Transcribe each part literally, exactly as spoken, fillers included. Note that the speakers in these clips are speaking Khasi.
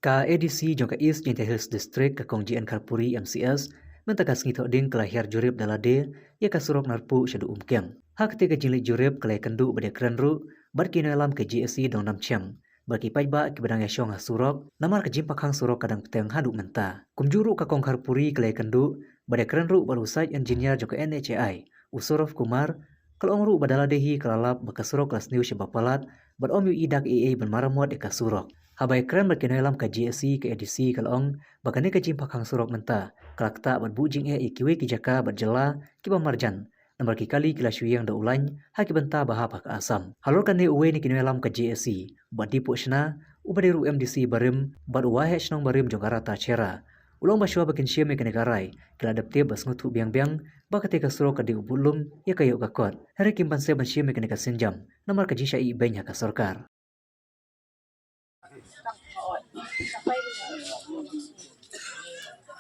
Ka A D C jong ka East Jaintia Hills District, ka Kong G N Kharpuri M C S, mynta ka sngi Thohdieng ka la hiar jurip da lade ïa ka surok Narpuh sha Umkiang. Ha kata ka jingleit jurip ka la ïakynduh bad ïakren ruh bad ki nongïalam ka G A C Dongnamchiang bad ki paidbah kiba dang ïashong ha surok, namar ka jingpakkhang surok ka dang bteng haduh mynta. Kumjuh ruh ka Kong Kharpuri ka la ïakynduh bad ïakren ruh bad u site engineer jong ka N H A I, u Saurav Kumar, ka la ong ruh ba da lade hi ka la lap ba ka surok ka la sniew shibun palat bad ym ïohi da kaei kaei ban maramot ïa ka surok. Haba ïakren bad ki nongïalam ka G A C, ka A D C ka la ong ba kane ka jingpakkhang surok mynta ka la ktah bad buh jingeh ïa kiwei ki jaka bad jylla kiba marjan, namar ki kali ki la shu ïeng da u lain ha ki bynta ba hap ha ka Assam. Halor kane, uwei na ki nongïalam ka G A C, Bah Dipuh Shna, uba dei ruh M D C barim bad u waheh shnong barim jong ka Ratacherra, u la ong ba shuwa ba kin shim ïa kane ka rai ki la dep tip bad sngewthuh biang biang ba kata ka surok ka dei u budlum ïa ka ïoh ka kot, hynrei kim banse ban shim ïa kane ka sienjam namar ka jingshah ibeiñ ha ka sorkar.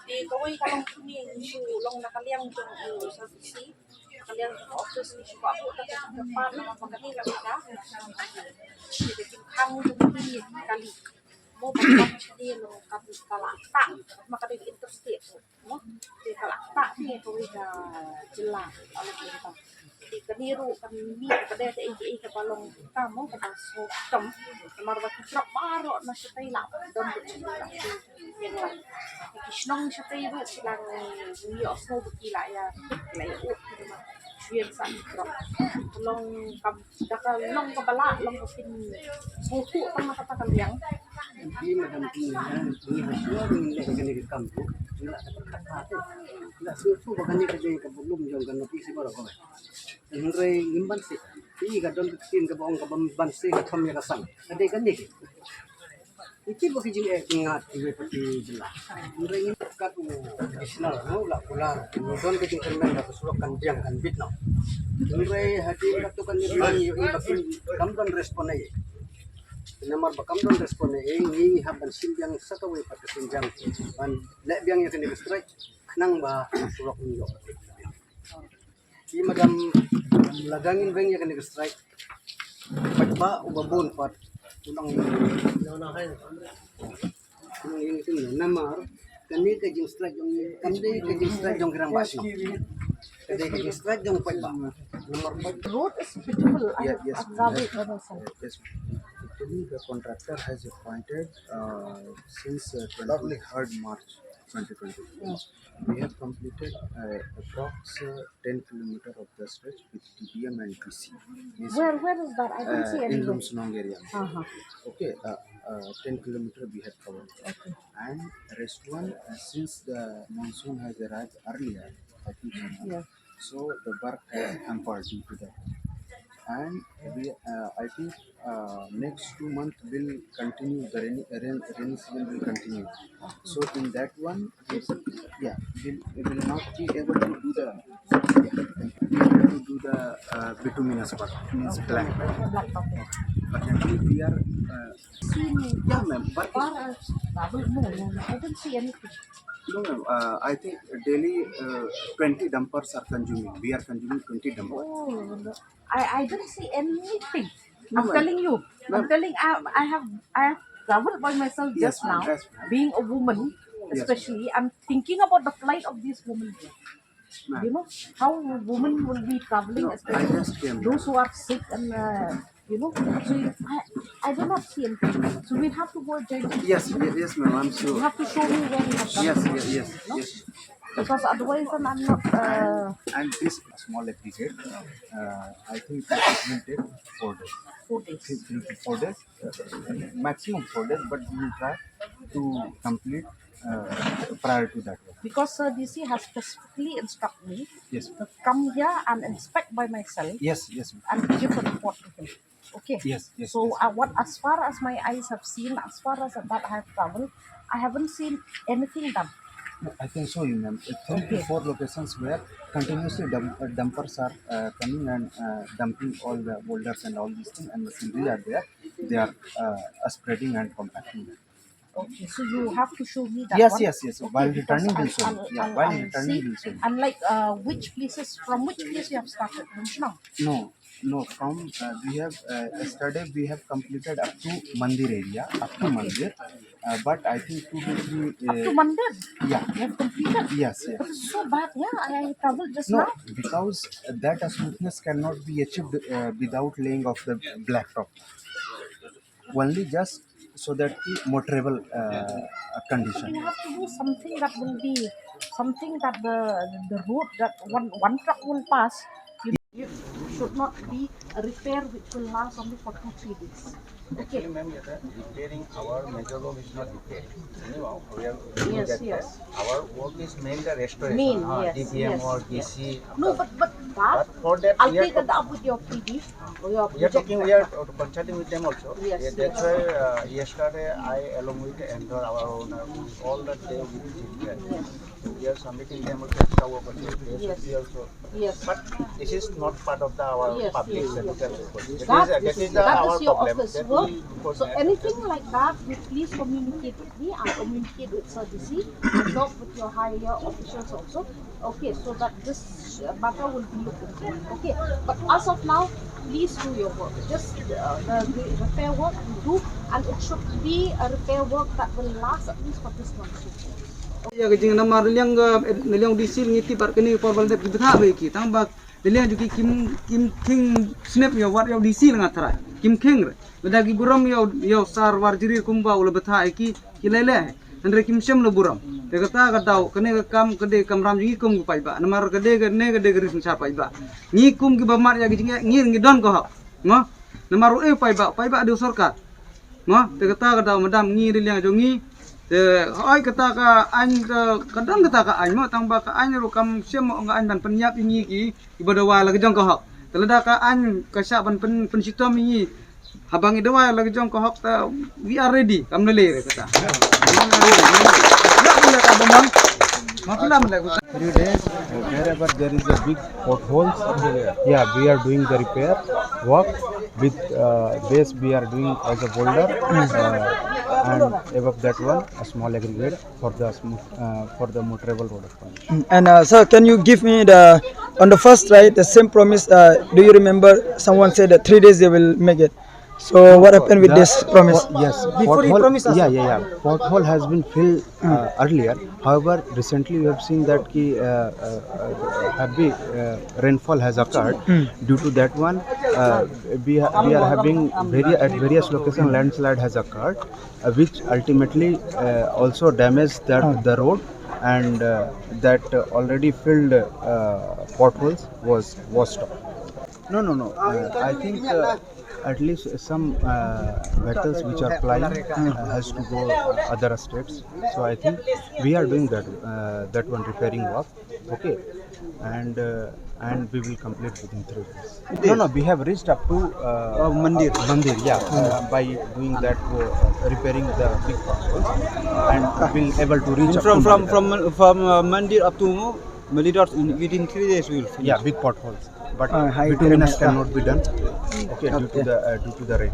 Te kawei ka long kmie ngi shu long na ka liang jong u S R T C, ka liang jong u office ngi shu kwah buh da ka jingkyrpad namar ba kane ka liang ka jingkhang jong ki kali. Mo ba ka shane long ka ka la ktah ma ka dei interstate. Mo te ka la ktah te kawei ka jylla ka long interstate. Te kane ruh kan mih ka dei kaei kaei kaba long ka mo kaba sngewsih. Namar ba ki trok baroh na shatei la don ruh shatei la ki ïeng lang. Ki shnong shatei ruh ki la ïohsngew ba ki la ïa ki la ïa ut ki ma shu ïeng sa ki trok. Ka long kam da ka long kaba lah long ka sngewthuh tang na kata ka liang. Ki madam ki ngi ha shuwa ba ngin leh kane ka kam ruh ngi la kata kata te. Ngi la sngewthuh ba kane ka dei ka budlum jong ka nopisi baroh kawei. Hynrei ngim banse. Te ka don ka ktien kaba ong kaba banse ka thom ïa ka sang. Ka dei kane. Iti ba ki jingeh ki ngat kiwei pat ki jylla. Hynrei ngim kat u additional, no, la kular. Ngi don ka jingkyrmen ba ka surok kan biang kan bit, no. Hynrei hadien katto katne ba ngi ïohi ba kim, kam don respond ei. Namar ba kam don respond ei, ngi hap ban shim biang sa kawei pat ka sienjam ban leh biang ïa kane ka strike khnang ba ka surok ngi ïoh. Ki madam, lada ngin weng ïa kane ka strike, paidbah uba bun pat u nang, u nang ïeng ïa kane namar kane ka jingstrike jong, kam dei ka jingstrike jong ki rangbah shnong. Ka dei ka jingstrike jong paidbah. Namar paidbah. Road is beautiful. I Yeah, yes, have traveled by myself. Yes. Actually, the contractor has appointed, uh, since, uh, twenty-third March twenty twenty-four. We have completed, uh, approx, uh, ten kilometer of the stretch with T D M and D C. Means, Where, where is that? I don't uh, see in any. Lumshnong area. Uh-huh. Okay, uh, uh, ten kilometer we have covered. Okay. And rest one, uh, since the monsoon has arrived earlier, I think so. Yeah. So the work has hampered due to that. And we, uh, I think, uh, next two months will continue, the rainy, rain, rainy season will continue. So in that one, we, yeah, we, we will not be able to do the, yeah, able to do the, uh, bituminous work, means black. But actually we are, uh, Seen yeah, ma'am, but far as travel, no, no, no, I don't see anything. No, ma'am, uh, I think daily, uh, twenty dumpers are consuming. We are consuming twenty dumpers. Oh, no. I, I don't see anything. No, I'm ma'am. Telling you. Ma'am. I'm telling, I, I have, I have traveled by myself. Yes, just ma'am. Now. Yes, ma'am. Being a woman, yes, especially, I'm thinking about the plight of these women here. Ma'am. You know, how women will be traveling, no, I especially just came. Those who are sick and, uh, you know, so you, I, I do not see anything. So we have to go jointly. Yes, ye-, yes, ma'am, I'm sure. You have to show me where you have come. Yes, yes, yes, no? Yes. Because otherwise, then I'm not, uh, and this small aggregate, uh, I think it will take four days. Four days. Three, three to four days, uh, maximum four days, but we will try to complete, uh, prior to that. Because, uh, D C has specifically instructed me, yes, to come here and inspect by myself, yes, yes, ma'am, and give a report to him. Okay. Yes, yes, so, yes, uh, what, as far as my eyes have seen, as far as that I have traveled, I haven't seen anything done. I think so, ma'am. Three to, okay, four locations where continuously dump-, uh, dumpers are, uh, coming and, uh, dumping all the boulders and all these things, and machinery are there. They are, uh, spreading and compacting. Okay, so you have to show me that. Yes, one. Yes, yes. While returning, we'll show you. Yeah, I'll, while I'll returning, see. We'll show you. And like, uh, which places, from which place you have started? Lumshnong? No, no. From, uh, we have, uh, yesterday we have completed up to Mandir area, up to Mandir. Uh, but I think two to three. Up to, uh, Mandir? Yeah. You have completed? Yes, yes. But it's so bad, yeah. I, I traveled just now. No, because that smoothness cannot be achieved, uh, without laying of the blacktop. Only just so that the motorable, uh, condition. You have to do something that will be, something that the, the road that one, one truck will pass. You, you should not be a repair which will last only for two, three days. Okay. Actually, ma'am, yeah, repairing, our major role is not repairing. Anyhow, we are doing. Yes, that, yes. Our work is main the restoration. Main, ah, yes, D P M, yes, or, yes. D C. No, but, but that, but for that, I'll take it up with your P D, or your project director. We are talking, we are consulting with them also. Yes, yes. Yeah, that's why, uh, yesterday I, along with Andrew, our owner, all the day with them. Yes. We are submitting them also extra work also. They should be also. Yes. But this is not part of the, our, yes, public, yes, service, yes, work. That is, that is the, that is our problem. That is your office work. So anything like that, you please communicate with me. I'll communicate with Sir D C. I'll talk with your higher officials also. Okay, so that this, uh, matter will be looked into. Okay, but as of now, please do your work. Just, uh, the, the repair work you do, and it should be a repair work that will last at least for this monsoon. Ïa ka jing namar liang ka, eh, liang D C ngi tip ba kane por ba la dep ki bthah ba ki tang ba liang jong ki kim, kim kheng snep ïa wat ïa D C la nga tharai. Kim kheng re. Lada ki burom ïa, ïa Sir Warjri kumba u la bthah ïa ki, ki leh leh. Hynrei kim shym la burom. Te kata ka daw, kane ka kam, ka dei kamram jong ngi kum ki paidbah. Namar ka dei kane ka dei ka ri synshar paidbah. Ngi kum kiba mad ïa ki jingeh, ngi, ngi don ka hok. Mo? Namar u e paidbah, paidbah dei u sorkar. Mo, te kata ka daw madam, ngi ri liang jong ngi. Te hoi kata ka aiñ ka, ka don kata ka aiñ mo, tang ba ka aiñ ruh kam shym mo ka aiñ ban pynïap ïa ngi ki, kiba dawa la ka jong ka hok. Te lada ka aiñ ka shah ban pyn, pynshitom ïa ngi. Haba ngi dawa la ka jong ka hok ta, we are ready. Kam na le re kata. Three days, uh, wherever there is a big potholes, yeah, we are doing the repair work with, uh, base we are doing as a boulder, uh, and above that one, a small aggregate for the smooth, uh, for the motorable road expansion. Mm, and, uh, sir, can you give me the, on the first, right, the same promise, uh, do you remember someone said that three days they will make it? So what happened with this promise? Yes, before he promised us. Yeah, yeah, yeah. Pothole has been filled, uh, earlier. However, recently we have seen that ki, uh, uh, uh, heavy, uh, rainfall has occurred. Due to that one, uh, we ha-, we are having vari-, at various location landslide has occurred, uh, which ultimately, uh, also damaged that, the road, and, uh, that, uh, already filled, uh, potholes was washed out. No, no, no. Uh, I think, uh, at least some, uh, vehicles which are plying, uh, has to go other states. So I think we are doing that, uh, that one repairing work. Okay, and, uh, and we will complete within three days. No, no, we have reached up to, uh, Mandir. Mandir, yeah, uh, by doing that, uh, repairing the big potholes, and being able to reach up from, to from, Mandir. From, from, uh, Mandir up to Malidor, in, within three days we will finish. Yeah, big potholes. But, uh, between us cannot be done. Okay, due to the, uh, due to the rain.